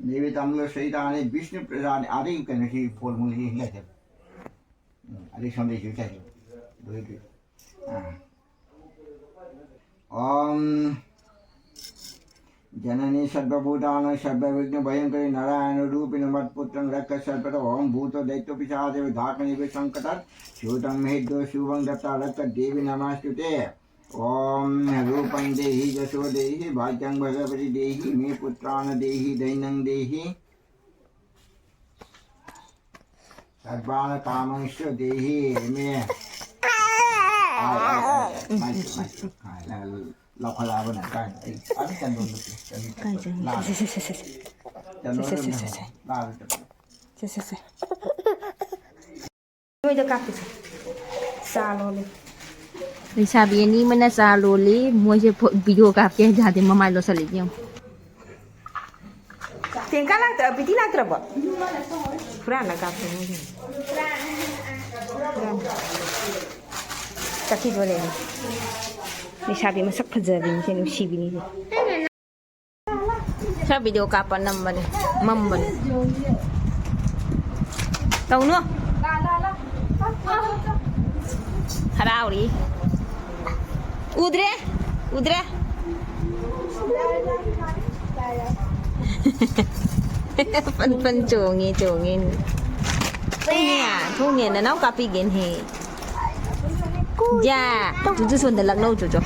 ꯗꯦꯕꯤ ꯇꯥꯝꯕꯨꯂ ꯁꯍꯤꯇꯥꯅꯤ, ꯕꯤꯁꯅꯨ ꯄ꯭ꯔꯁꯥꯗꯅꯤ, ꯑꯗꯩ ꯀꯩꯅꯣꯁꯤ ꯐꯣꯔꯃꯨꯂꯥꯁꯤ ꯏꯁꯤꯡ ꯆꯥꯏꯁꯤꯜꯂꯨ꯫ ꯎꯝ, ꯑꯗꯩ ꯁꯣꯝꯗꯩꯁꯨ ꯆꯥꯏꯁꯤꯜꯂꯨ꯫ ꯑꯗꯨ ꯑꯣꯏꯗꯤ, ꯑꯥ꯫ ॐ जननी सर्वभूतानां सर्वविघ्नभयङ्करी नारायणरूपिणी मत्पुत्रं रक्ष सर्वदा। ॐ भूतदैत्यपिशाचेभ्यो दाहकनिर्विषङ्कटत् शूतं महेद्यो शुभं दत्ता रक्ष देवी नमोऽस्तु ते। ॐ रूपं देहि यशो देहि भाग्यं भगवती देहि मे पुत्रान् देहि धनं देहि। ꯁꯔꯕꯥꯅ ꯀꯥꯃꯪꯁꯨ ꯗꯦꯍꯤ ꯃꯦ꯫ ꯑꯥꯏ, ꯑꯥꯏ, ꯑꯥꯏ, ꯃꯥꯏ, ꯃꯥꯏ, ꯃꯥꯏ, ꯂꯧꯈꯠꯂꯛꯑꯕꯅ ꯀꯥꯏꯅ ꯑꯩ ꯑꯗꯨ ꯆꯟꯗꯣꯟꯗꯨ ꯄꯤꯔꯛꯀꯅꯤ꯫ ꯀꯥꯏ ꯆꯪꯉꯤ? ꯂꯥꯛꯑꯦ꯫ ꯁꯦ, ꯁꯦ, ꯁꯦ, ꯁꯦ, ꯁꯦ꯫ ꯆꯟꯗꯣꯟꯗꯨ ꯁꯦ, ꯁꯦ, ꯁꯦ, ꯁꯦ꯫ ꯂꯥꯛꯑꯦ꯫ ꯁꯦ, ꯁꯦ, ꯁꯦ꯫ ꯅꯣꯏꯗ ꯀꯥꯞꯄꯤꯁꯦ꯫ ꯆꯥ ꯂꯣꯜꯂꯤ꯫ ꯂꯩꯁꯥꯕꯤ ꯑꯅꯤ ꯑꯃꯅ ꯆꯥ ꯂꯣꯜꯂꯤ꯫ ꯃꯣꯏꯁꯦ ꯐꯣ-, ꯚꯤꯗꯤꯑꯣ ꯀꯥꯞꯀꯦ ꯍꯥꯏ ꯌꯥꯗꯦ꯫ ꯃꯃꯥꯏ ꯂꯣꯠꯁꯜꯂꯤ ꯌꯦꯡꯉꯨ꯫ ꯇꯦꯡꯀꯥ ꯂꯥꯛꯇ-, ꯕꯤꯇꯤ ꯂꯥꯛꯇ꯭ꯔꯕꯣ? ꯍꯨꯔꯥꯟꯅ ꯀꯥꯞꯄ ꯃꯣꯏꯒꯤ꯫ ꯆꯠꯈꯤꯗꯣꯔꯦ꯫ ꯂꯩꯁꯥꯕꯤ ꯃꯁꯛ ꯐꯖꯕꯤꯅꯤꯁꯦ, ꯅꯨꯡꯁꯤꯕꯤꯅꯤꯁꯦ꯫ ꯈꯔ ꯚꯤꯗꯤꯑꯣ ꯀꯥꯞꯄ ꯅꯝꯕꯅꯦ, ꯃꯝꯕꯅꯦ꯫ ꯇꯧꯅꯨ꯫ ꯍꯔꯥꯎꯔꯤ꯫ ꯎꯗ꯭ꯔꯦ, ꯎꯗ꯭ꯔꯦ꯫ ꯐꯟ ꯐꯟ ꯆꯣꯡꯉꯦ, ꯆꯣꯡꯉꯦ꯫ ꯊꯣꯡꯅꯦ, ꯊꯣꯡꯅꯦ, ꯅꯅꯥꯎ ꯀꯥꯞꯄꯤꯒꯦꯅꯦꯍꯦ꯫ ꯌꯥ, ꯆꯨꯆꯨ ꯁꯣꯟꯗ ꯂꯛꯅꯧ ꯆꯨꯆꯨ꯫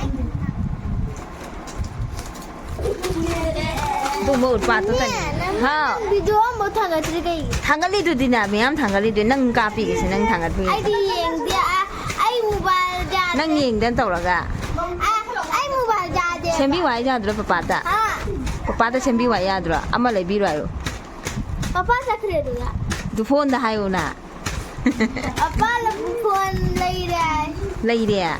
ꯑꯗꯨꯒꯨꯝꯕ ꯎꯠꯄꯥꯠꯇꯣ ꯇꯜꯂꯤ꯫ ꯍꯥꯎ꯫ ꯚꯤꯗꯤꯑꯣ ꯑꯃꯐꯥꯎ ꯊꯥꯒꯠꯇ꯭ꯔꯤ ꯀꯩꯒꯤ? ꯊꯥꯒꯠꯂꯤꯗꯨꯗꯤ ꯅ, ꯃꯌꯥꯝ ꯊꯥꯒꯠꯂꯤꯗꯨꯗꯤ꯫ ꯅꯪ ꯀꯥꯞꯄꯤꯒꯦꯁꯦ, ꯅꯪ ꯊꯥꯒꯠꯄꯤꯒꯦ꯫ ꯑꯩꯗꯤ ꯌꯦꯡꯗꯦ꯫ ꯑ-, ꯑꯩ ꯃꯣꯕꯥꯏꯜ ꯌꯥꯗꯦ꯫ ꯅꯪ ꯌꯦꯡꯗꯅ ꯇꯧꯔꯒ꯫ ꯑ-, ꯑꯩ ꯃꯣꯕꯥꯏꯜ ꯌꯥꯗꯦ꯫ ꯁꯦꯝꯕꯤꯌꯨ ꯍꯥꯏ ꯌꯥꯗ꯭ꯔꯣ ꯄꯄꯥꯗ? ꯍꯥ? ꯄꯄꯥꯗ ꯁꯦꯝꯕꯤꯌꯨ ꯍꯥꯏ ꯌꯥꯗ꯭ꯔꯣ? ꯑꯃ ꯂꯩꯕꯤꯔꯣ ꯍꯥꯏꯔꯣ꯫ ꯄꯄꯥ ꯆꯠꯈ꯭ꯔꯦ ꯑꯗꯨꯒ꯫ ꯑꯗꯨ ꯐꯣꯟꯗ ꯍꯥꯏꯌꯨꯅ꯫ ꯄꯄꯥꯅ ꯐꯣꯟ ꯂꯩꯔꯦ ꯍꯥꯏ꯫ ꯂꯩꯔꯦ? ꯑ,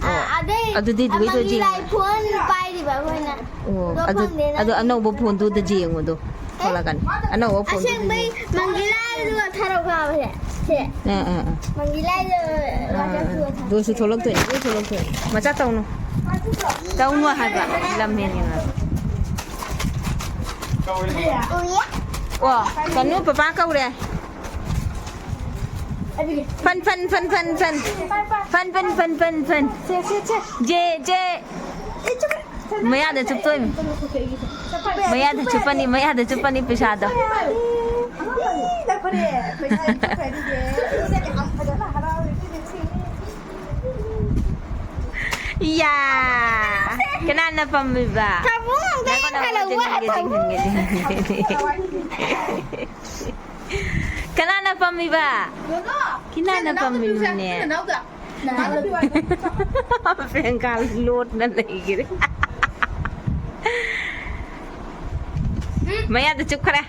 ꯑꯣ꯫ ꯑꯗꯩ ꯑꯗꯨꯗꯤ ꯑꯗꯨꯒꯤ ꯑꯃꯒꯤ ꯇꯣꯏꯖꯤ-, ꯂꯥꯏ ꯐꯣꯟ ꯄꯥꯏꯔꯤ꯫ ꯑꯣ, ꯑꯗꯨ, ꯑꯗꯨ ꯑꯅꯧꯕ ꯐꯣꯟꯗꯨꯗ ꯌꯦꯡꯉꯨꯗꯣ꯫ ꯊꯣꯛꯂꯛꯀꯅꯤ꯫ ꯑꯅꯧꯕ ꯐꯣꯟꯗꯨꯗ ꯑꯁꯦꯡꯕꯩ ꯌꯦꯡꯉꯨ꯫ ꯃꯪꯒꯤꯂꯥꯏꯗꯨꯒ ꯊꯥꯔꯛꯑꯣ ꯍꯥꯏꯕꯁꯦ꯫ ꯁꯦ꯫ ꯑꯥ, ꯑꯥ, ꯑꯥ꯫ ꯃꯪꯒꯤꯂꯥꯏꯗꯨ ꯑꯥ, ꯑꯥ, ꯑꯥ꯫ ꯋꯥꯆꯞꯇ ꯂꯣꯏꯁꯨ ꯊꯣꯛꯂꯛꯇꯣꯏꯅꯤ, ꯂꯣꯏ ꯊꯣꯛꯂꯛꯇꯣꯏꯅꯤ꯫ ꯃꯆꯥ ꯇꯧꯅꯨ꯫ ꯇꯧꯅꯨ ꯍꯥꯏꯕ꯫ ꯂꯝ ꯍꯦꯟꯒꯅꯨ꯫ ꯎꯏꯌꯦ꯫ ꯑꯣ, ꯀꯅꯨ, ꯄꯄꯥ ꯀꯧꯔꯦ꯫ ꯐꯟ, ꯐꯟ, ꯐꯟ, ꯐꯟ, ꯐꯟ꯫ ꯐꯟ, ꯐꯟ, ꯐꯟ, ꯐꯟ, ꯐꯟ꯫ ꯁꯦ, ꯁꯦ, ꯁꯦ꯫ ꯖꯦ, ꯖꯦ꯫ ꯃꯌꯥꯗ ꯆꯨꯞꯇꯣꯏꯅꯤ꯫ ꯃꯌꯥꯗ ꯆꯨꯞꯄꯅꯤ, ꯃꯌꯥꯗ ꯆꯨꯞꯄꯅꯤ ꯄꯩꯁꯥꯗꯣ꯫ ꯏꯌꯥ! ꯀꯅꯥꯅ ꯄꯝꯃꯤꯕ? ꯊꯥꯕꯨꯡ ꯑꯝꯇ ꯉꯥꯏꯈꯣ, ꯉꯥꯏꯈꯣ, ꯌꯦꯡꯍꯜꯂꯛꯎ꯫ ꯆꯤꯡꯍꯟꯒꯦ, ꯆꯤꯡꯍꯟꯒꯦ, ꯆꯤꯡꯍꯟꯒꯦ꯫ ꯀꯅꯥꯅ ꯄꯝꯃꯤꯕ? ꯀꯅꯥꯅ ꯄꯝꯃꯤꯕꯅꯦ? ꯅꯅꯥꯎꯗ꯫ ꯄ꯭ꯔꯤꯌꯥꯡꯀꯥ ꯂꯣꯠꯅ ꯂꯩꯈ꯭ꯔꯦ꯫ ꯃꯌꯥꯗ ꯆꯨꯞꯈ꯭ꯔꯦ꯫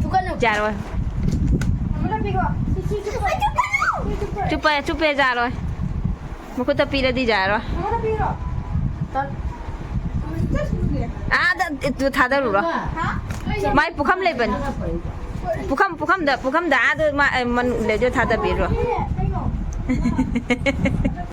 ꯆꯨꯞꯀꯅꯨ꯫ ꯌꯥꯔꯣꯏ꯫ ꯑꯃꯅ ꯄꯤꯈꯣ꯫ ꯆꯨꯞꯄ, ꯆꯨꯞꯄꯦ ꯌꯥꯔꯣꯏ꯫ ꯃꯈꯨꯠꯇ ꯄꯤꯔꯗꯤ ꯌꯥꯔꯣꯏ꯫ ꯑꯃꯅ ꯄꯤꯈꯣ꯫ ꯑꯥꯗ ꯊꯥꯗꯔꯨꯔꯣ꯫ ꯍꯥ? ꯃꯥꯏ ꯄꯨꯈꯝ ꯂꯩꯕꯅꯤ꯫ ꯄꯨꯈꯝ, ꯄꯨꯈꯝꯗ, ꯄꯨꯈꯝꯗ ꯑꯥꯗ ꯃꯥ, ꯃꯅꯨꯡ ꯂꯩꯗꯨ ꯊꯥꯗꯕꯤꯔꯣ꯫